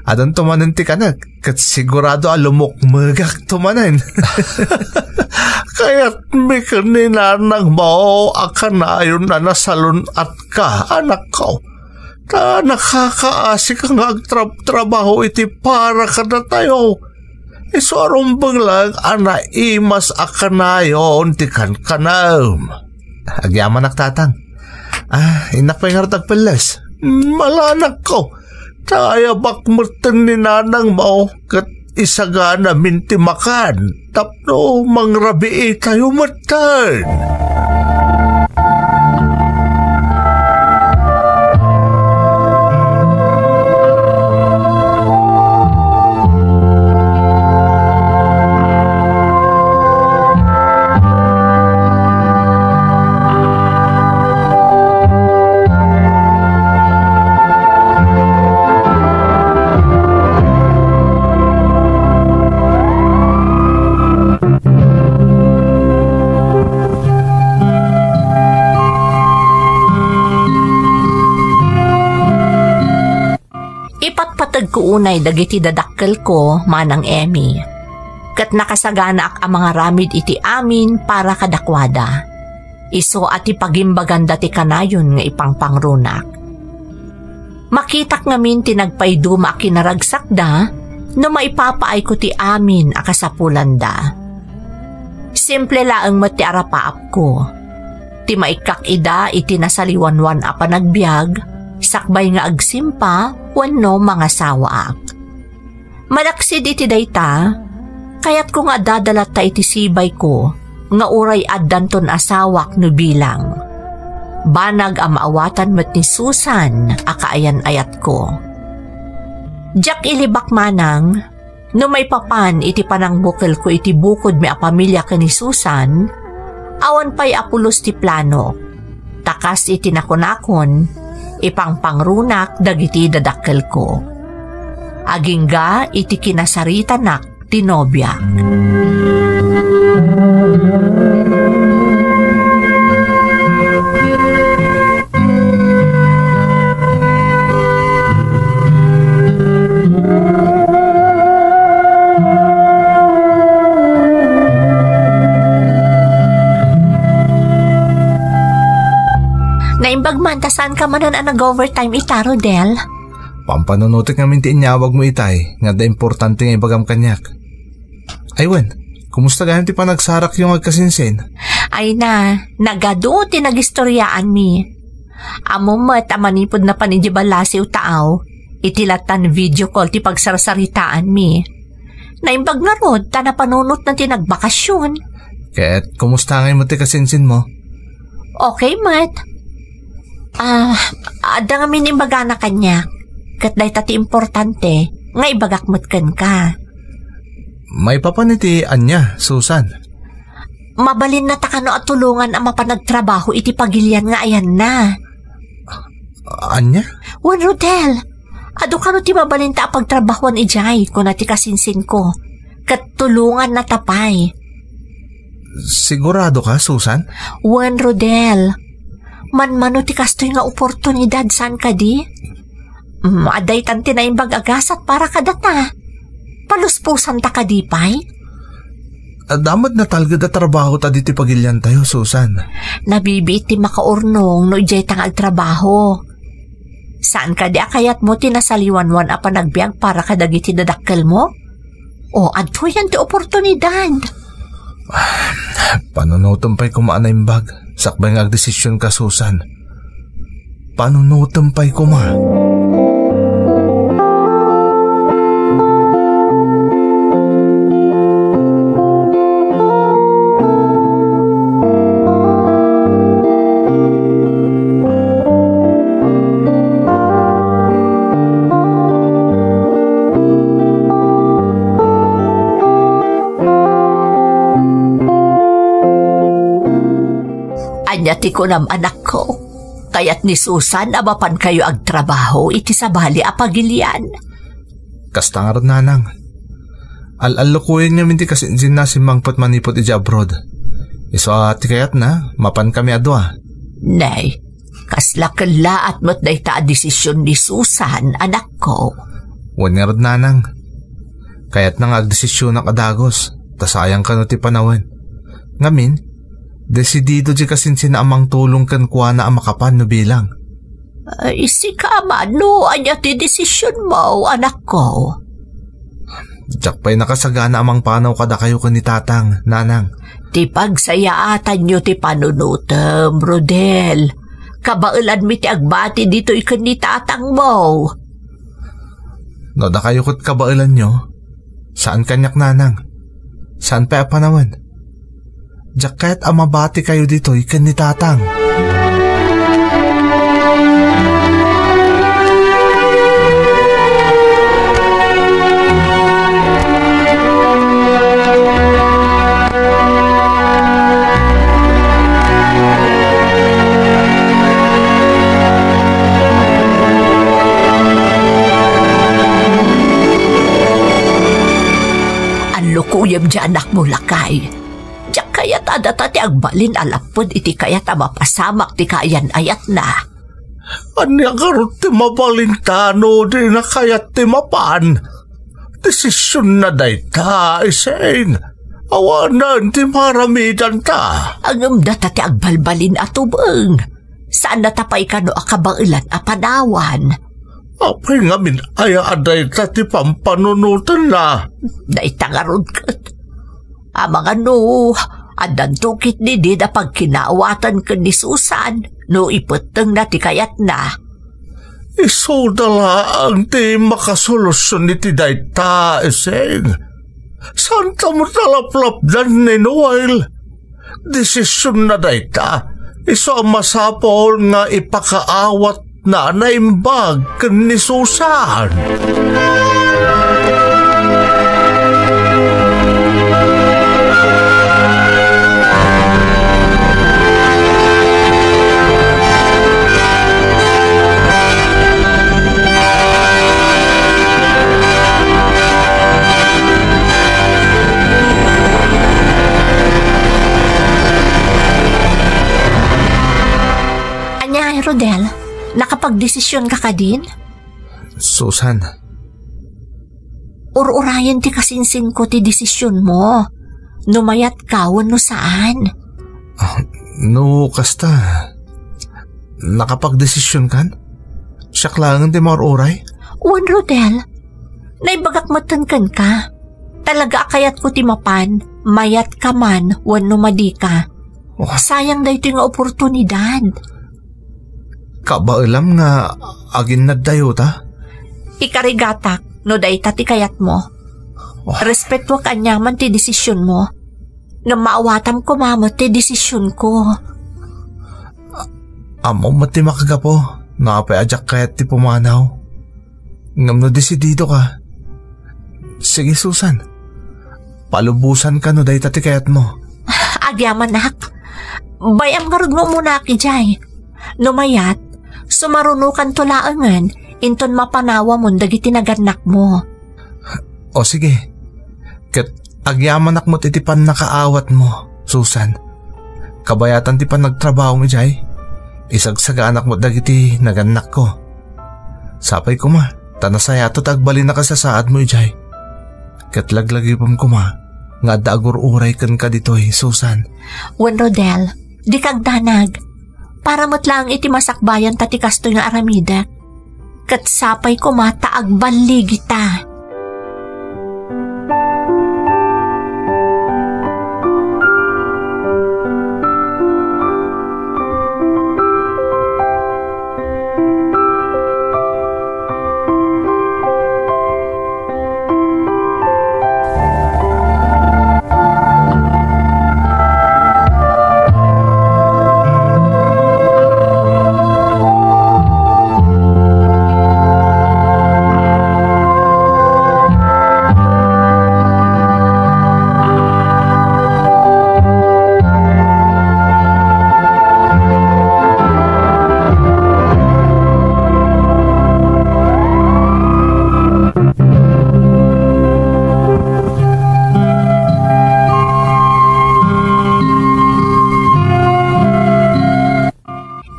Adunto manen ti kanek, ket sigurado a lumukmegakto manen. Kayatmi ken ni nanangmo a kanayon a nasalun-atka, anakko. Ta nakakaasika nga agtrabtrabaho iti para kadatayo. Isu a rumbeng laeng a naimas a kanayon ti kankanem. Agyamanak, Tatang. Ah, innak pay ngarud agpelles. Malanakko. Ta ayabak metten ni nanangmo ket isaganamin ti makan tapno mangrabiitayo metten. Ipatpategko unay dagiti dadakkelko, Manang Emmy, ket nakasaganaak a mangaramid iti amin para kadakuada. Isu a ti pagimbaganda ti kanayon nga ipangpangrunak. Makitak ngamin ti nagpaiduma a kinaragsakda no maipapaayko ti amin a kasapulanda. Simple laeng met ti arapaapko. Ti maikkak ida iti nasaliwanwan a panagbiag, sakbay nga agsimpa wenno mangasawaak. Malaksid iti dayta, kayatko nga adda latta iti sibayko nga uray addanton asawak no bilang. Banag a maawatan met ni Susan a kaayan-ayatko. Diak ilibak manang, no maipapan iti panangbukelko iti bukodmi a pamilia ken ni Susan, Awan pay a pulos ti plano. Ta kas iti nakunakon, ipangpangrunak dagiti dadakkelko. Agingga iti kinasaritanak ti nobiak. Naimbag man ta saan ka manen a nag-overtime ita, Rodel. Pampanunotek ngamin ti inyawagmo itay, nga adda importante nga ibagam kaniak. Ay wen, kumusta gayam ti panagsarakyo nga agkasinsin? Ay na, nagadu ti nagistoryaanmi. Ammom met a manipud napan idiay ballasiw taaw, iti lattan video call ti pagsarsaritaanmi. Naimbag ngarud ta napanunotna ti nagbakasyon. Ket kumusta ngay met ti kasinsinmo? Okay met. Ah, adda ngamin imbagana kaniak. Ket dayta ti importante nga ibagak met kenka. Maipapan iti ania, Susan? Mabalinna ta kano a tulongan a mapan agtrabaho iti pagilian nga ayanna. Ania? Wen, Rodel, adu kano ti mabalinta a pagtrabahoan idiay, kuna ti kasinsinko. Ket tulonganna ta pay. Sigurado ka, Susan? Wen, Rodel. Manmano ti kastoy nga oportunidad, saan kadi? Mm, adda itan ti naimbag a gasat para kadata. Paluspusanta kadi pay? Adda met natalged a trabaho ta ditoy pagiliantayo, Susan. Nabibiit ti makaurnong no idiay ta nga agtrabaho. Saan kadi a kayatmo ti nasaliwanwan a panagbiag para kadagiti dadakkelmo? O, adtoyen ti oportunidad. Panunotem pay koma a naimbag, sakbay nga agdesision ka, Susan. Panunotem pay koma. Ania ti kunam, anakko? Kayat ni Susan a mapankayo agtrabaho iti sabali a pagilian? Kasta ngarud, nanang. Al-allukoyen ngamin ti kasinsinna simmangpet manipud idiay abroad. Isu a ti kayatna, mapankami a dua. Nay, kasla kellaat met dayta a desision ni Susan, anakko. Wen ngarud, nanang. Kayatna nga agdesisionak a dagus, ta sayang kano ti panawen. Ngamin, desidido ti kasinsinna a mangtulong kenkuana a makapan no bilang. Ay, sika man, no ania ti desisionmo, anakko? Diak pay nakasagana a mangpanaw kadakayo ken ni Tatang, Nanang. Ti pagsayaatanyo ti panunotem, Rodel. Kabaelanmi ti agbati ditoy ken ni Tatangmo. No dakayo ket kabaelanyo, saan kaniak, Nanang. Saan pay a panawen. Diak kayat a mabatikayo ditoy ken ni Tatang. Allukoyem ti anakmo, lakay. Diak kayat a data ti agbalin a lapped iti kayat a mapasamak ti kaayan-ayatna. Ania ngarud ti mabalinta no dina kayat ti mapan? Desisionna dayta, Ising. Awanen ti maaramidanta. Ngem data ti agbalbalin a tubeng. Saanna ta pay kano a kabaelan a panawan. Apay ngamin aya a dayta ti pampanunotenna? Dayta ngarud ket. Amangan no, addanto ketdi dida pagkinaawatan ken ni Susan no ipettengna ti kayatna. Isuda laeng ti makasolusion iti dayta, Ising. Saanta met a laplapdan ni Noel. Desisionna dayta, isu a masapul nga ipakaawatna a naimbag ken ni Susan. Rodel, nakapagdesisyonka kadin? Susan. Ur-urayen ti kasinsinko ti desisyonmo. No mayatka wenno saan. Ah, no kasta, nakapagdesisyonkan? Siak laengen ti maur-uray? Wen, Rodel. Naibagak metten kenka. Talaga a kayatko ti mapan, mayatka man wenno madika. Oh. Sayang daytoy nga oportunidad. Kabaelam nga aginnaddayo ta? Ikarigatak no dayta ti kayatmo. Oh. Respetoak aniaman ti desisyonmo. Ngem maawatam koma met ti desisyonko. A-, ammom met ti makagapu no apay a diak kayat ti pumanaw. Ngem no desididoka, sige, Susan. Palubosanka no dayta ti kayatmo. Agyamanak. Bay-am ngarud nga umunaak idiay. No mayat, sumarunokanto laengen inton mapanawamon dagiti nagannakmo. O sige. Ket agyamanak met iti pannakaawatmo, Susan. Kabayatan ti panagtrabahom idiay, isagsaganak met dagiti nagannakko. Sapay koma, ta nasayato ti agbalin a kasasaadmo idiay. Ket laglagipem koma nga adda agur-uray kenka ditoy, Susan. Wen, Rodel, dika agdanag. Para met laeng iti masakbayanta ti kastoy nga aramidek. Ket sapay koma ta agballigita.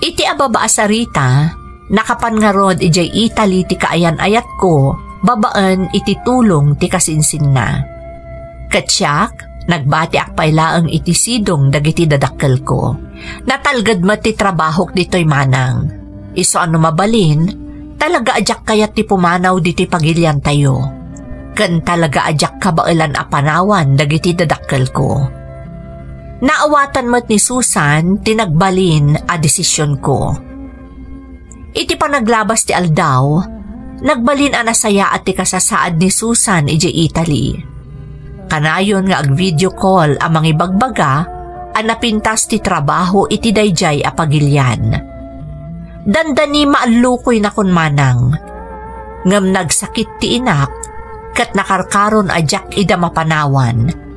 Iti ababa a sarita, nakapan ngarud idiay Italy ti kaayan-ayatko babaen iti tulong ti kasinsinna. Ket siak, nagbatiak pay laeng iti sidong dagiti dadakkelko. Natalged met ti trabahok ditoy manang. Isu a no mabalin, talaga a diak kayat ti pumanaw ditoy pagiliantayo. Ken talaga a diak kabaelan a panawan dagiti dadakkelko. Naawatan met ni Susan ti nagbalin a desisyonko. Iti panaglabas ti aldaw, nagbalin a nasayaat ti kasasaad ni Susan idiay Italy. Kanayon nga ag-video call a mangibagbaga a napintas ti trabaho iti daydiay a pagilian. Dandani maallukoyna kun manang. Ngem nagsakit ti inak ket nakarkaron a diak ida mapanawan.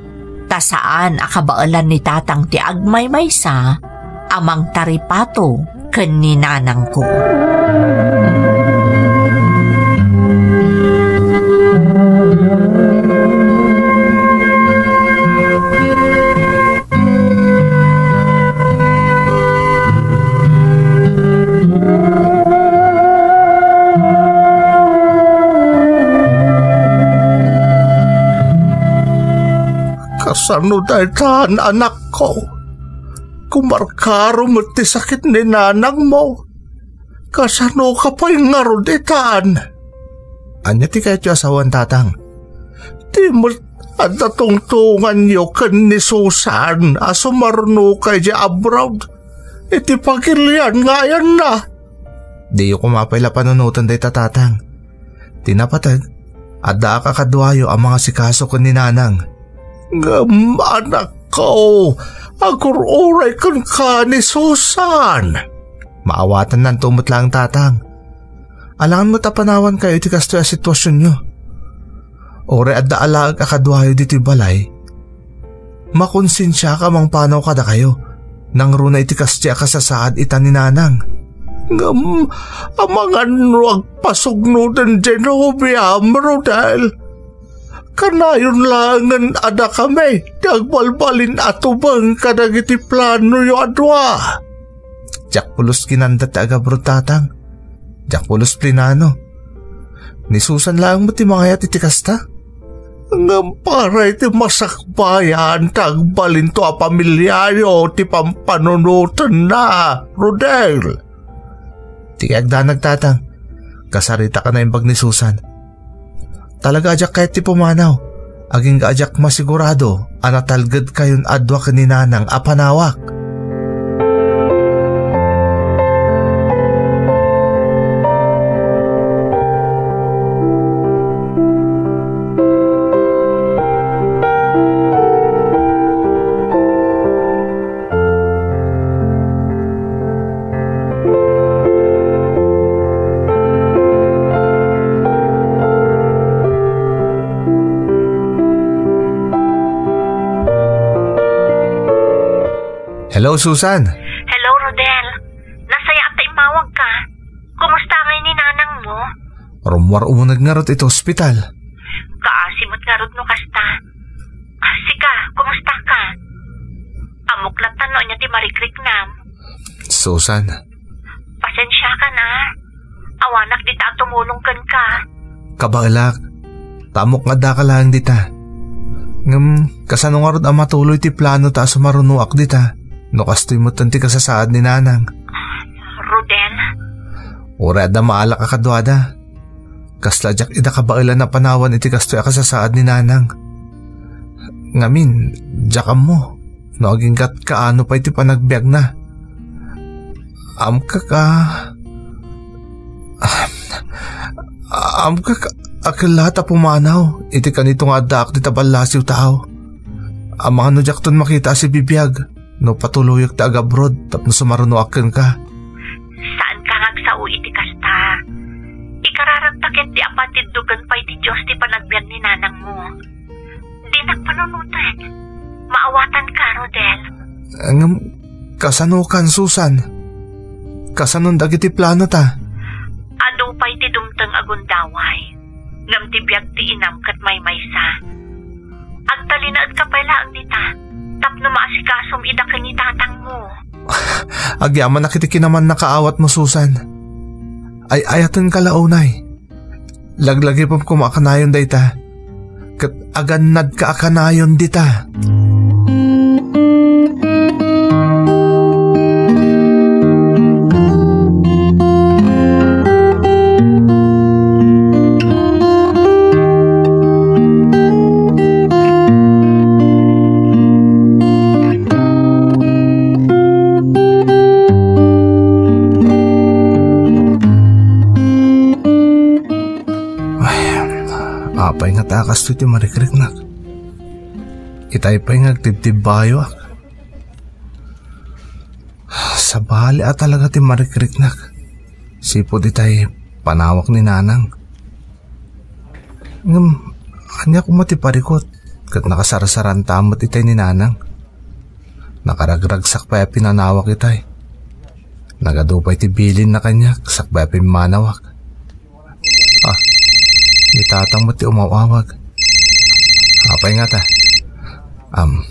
Ta saan a kabaelan ni tatang ti agmaymaysa a mangtaripato ken ni nanangko. Kasano daytan, anakko? Kumarkaro met ti sakit ni nanangmo. Kasanoka pay ngarud itan? Ania ti kayatyo a sawen, Tatang? Di met adda tungtonganyo ken ni Susan a sumarnoka idiay abroad iti pagilian nga ayanna. Diyo koma pay la panunoten dayta, Tatang. Ti napateg, addaak a kaduayo a mangasikaso ken ni Nanang. Ngem, anakko, agur-uray kenka ni Susan. Maawatannanto met laeng, Tatang. Alangan met a panawankayo iti kastoy a situasionyo. Uray adda alaek a kaduayo ditoy balay, makonsensiaak a mangpanaw kadakayo, nangruna iti kasdi a kasasaad ita ni Nanang. Ngem, amangan no agpasugnoden diay nobiam, Rodel. Kanayon laengen a dakami ti agbalbalin a tubeng kadagiti planoyo a dua. Diak pulos kinanda ti agabro, Tatang. Diak pulos plinano. Ni Susan laeng met ti mangayat iti kasta. Ngem para iti masakbayan ta agbalinto a pamiliayo ti pampanunotenna, Rodel. Ti kayatko, Tatang, kasarita ka naimbag ni Susan. Talaga a diak kayat ti pumanaw, agingga a diak masigurado a natalgedkayon a dua ken ni Nanang a panawak. Hello, Susan. Hello, Rodel. Nasayaat ta immawagka. Kumusta ngay ni nanang mo? Rummuar uneg ngarud iti ospital. Kaasi met ngarud no kasta. Ah, sika, kumusta ka? Ammok latta no ania ti marikriknam. Susan. Pasensiakan a. Awanak dita a tumulong kenka. Kabaelak. Ta ammok nga addaka laeng dita. Ngem, kasano ngarud a matuloy ti plano ta a sumarunoak dita? No kastoy metten ti kasasaad ni Nanang. Rodel? Uray adda maalak a kaduada. Kasla diak ida kabaelan a panawan iti kastoy a kasasaad ni Nanang. Ngamin, diak ammo no agingga kaano pay ti panagbiagna. Ammok a, ammok a kella ta pumanaw iti kanito nga addaak dita ballasiw tao. Amangan no diakton makita a sibibiag no patuloyek ti agabrod tapno sumarunoak kenka. Saanka nga agsao iti kasta. Ikararagta ket ti apan ti iddugen pay ti Dios ti panagbiag ni nanangmo. Dinak panunoten. Maawatanka, Rodel. Ngem, kasano kan, Susan? Kasanon dagiti planota? Adu pay ti dumteng a gundaway. Ngem ti biag ti inam ket maymaysa. Agtalinaedka pay laeng dita, tapno maasikasom ida ken ni tatangmo. Agyamanak iti kinamannakaawatmo, Susan. Ay-ayatenka la unay. Laglagipem koma a kanayon dayta, ket agannadka a kanayon dita. Ay, apay nga ta kastoy ti marikriknak. Itay pay nga agtibtibbayoak. Sabali a talaga ti marikriknak. Sipud itay panawak ni nanang. Ngem, ania koma ti parikut? Ket nakasarsaranta met itay ni nanang. Nakaragragsak pay a pinanawak itay. Nagadu pay ti bilinna kaniak, sakbay a pimmanawak. Ah, ni tatang met ti umaw-awag. Apay ngata? Am,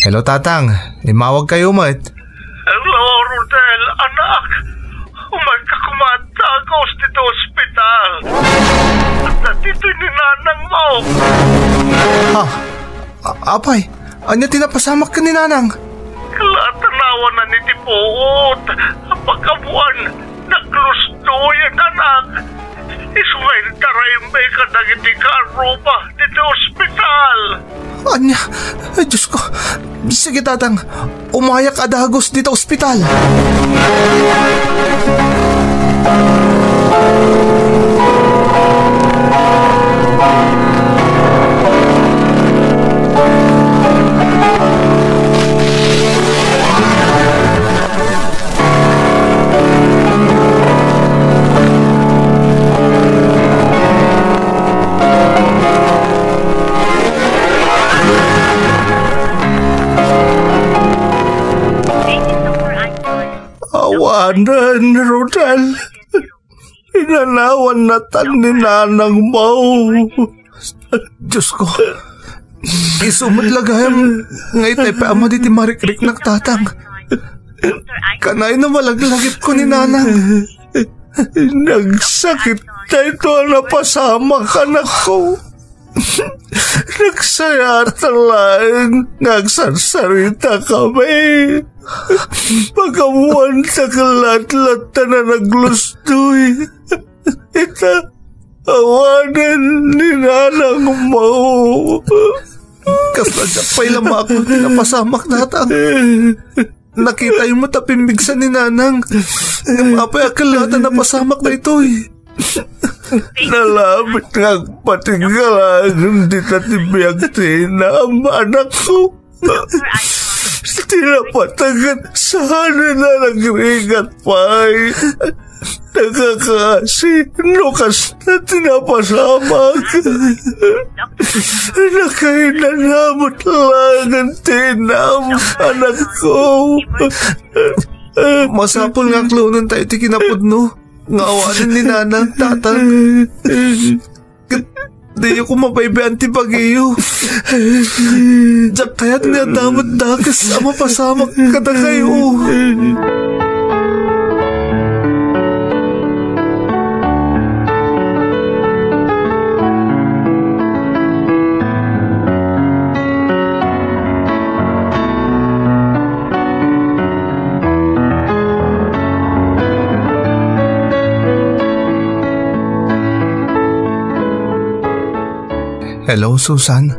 hello, tatang. Immawag kayo met. Hello, Rodel, anak. Umayka koma a dagus ditoy ospital. Adda ditoy ni nanang mo. Ah, a-, apay, ania ti napasamak ken ni nanang? Kala tanawanan iti puot. Pagkabuan, naglusdoyen, anak. Isu nga intaraymi kadagiti kaarruba ditoy ospital. Ania? Ay, Diyos ko. Sige, tatang. Umayak a dagus dita ospital. Awanen, Rodel. Inanawan natan ni nanang mo. Diyos ko. Isu met la gayam nga itay pay a madi ti marikriknak, tatang. Kanayno malaglagipko ni Nanang. Nagsakit daytoy a napasamak, anakko. Nagsayaatak laeng nga agsarsaritakami. Pag-ammoantak latlatta a naglustoy. Ita, awanen ni Nanangmo. Kasla diak pay la maakmo ti napasamak, Tatang. Nakitaymo ta pimmigsa ni Nanang. Ngem apay a ket la ta napasamak daytoy? Nalabit nga agpatingga laeng dita ti biag ti inam, anakko. Ti napateg ket saan a nagrigat pay. Nakakaasi no kasta ti napasamak. Nakainana met laeng ti inam, anakko. Masapul nga aklonentayo ti kinapudno nga awanen ni Nanang, Tatang. Ket diyo koma baybay-an ti bagiyo. Diak kayat nga adda met dakes a mapasamak kadakayo. Hello, Susan.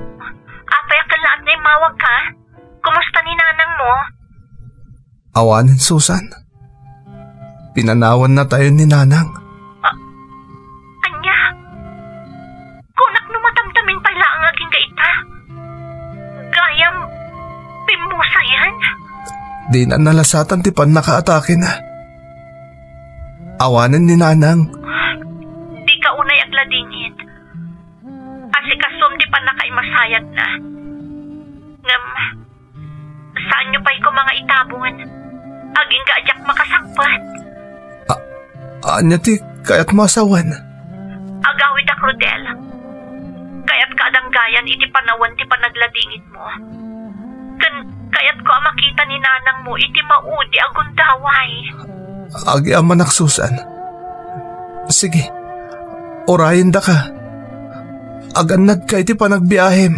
Apay a kellaat nga immawagka? Kumusta ni Nanangmo? Awanen, Susan. Pinanawannatayon ni Nanang. A-, ania? Kunak no matamtamin pay laeng agingga ita. Gayam, pimmusayan? Dina nalasatan ti pannakaatakena. Awanen ni Nanang. Dika unay agladingit. Asikasuem ti pannakaimasayadna. Ngem, saanyo pay koma nga itabon. Agingga a diak makasangpet. A-, ania ti kayatmo a sawen? Agawidak, Rodel. Kayatka a danggayan iti panawen ti panagladingitmo. Ken kayatko a makita ni Nanangmo iti maudi a gundaway. Agyamanak, Susan. Sige, urayendaka. Agannadka iti panagbiahem.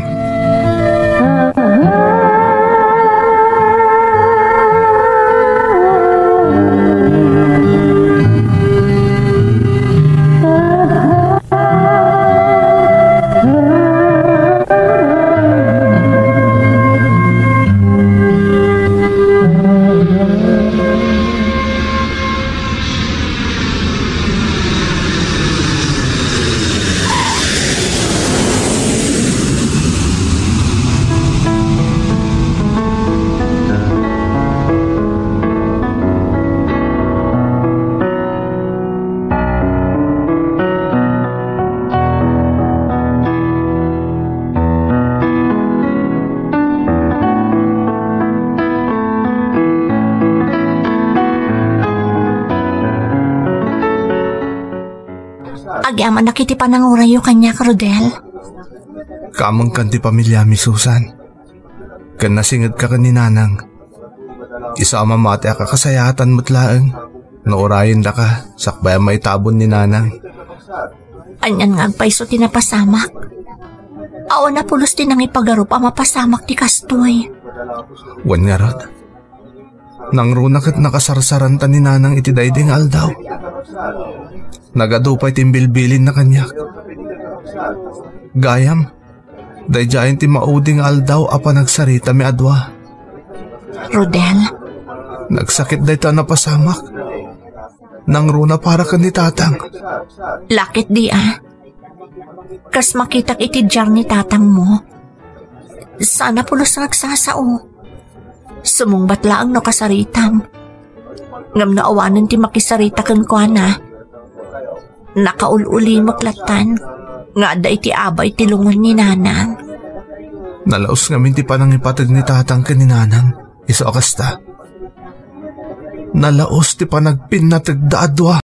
Agyamanak iti panangurayyo kaniak, Rodel. Kamengkan ti pamiliami, Susan. Ken nasingedka ken ni Nanang. Isu a mamati a kakasayaatan met laeng no urayendaka sakbay a maitabon ni Nanang. Anian nga agpayso ti napasamak? Awan a pulos ti nangipagarup a mapasamak ti kastoy. Wen ngarud, nangruna ket nakasarsaranta ni Nanang iti daydi nga aldaw. Nagadu pay ti imbilbilinna kaniak. Gayam, daydiayen ti maudi nga aldaw a panagsaritami a dua. Rodel. Nagsakit dayta a napasamak. Nangruna para ken ni Tatang. Lakit di a. Kas makitak iti diar ni Tatangmo. Saan a pulos nga agsasao. Sumungbat laeng no kasaritam. Ngem no awanen ti makisarita kenkuana, nakaul-ulimek lattan nga adda iti abay ti lungon ni Nanang. Nalaus ngamin ti panangipateg ni Tatang ken ni Nanang, isu a kasta. Nalaus ti panagpinnategda a dua.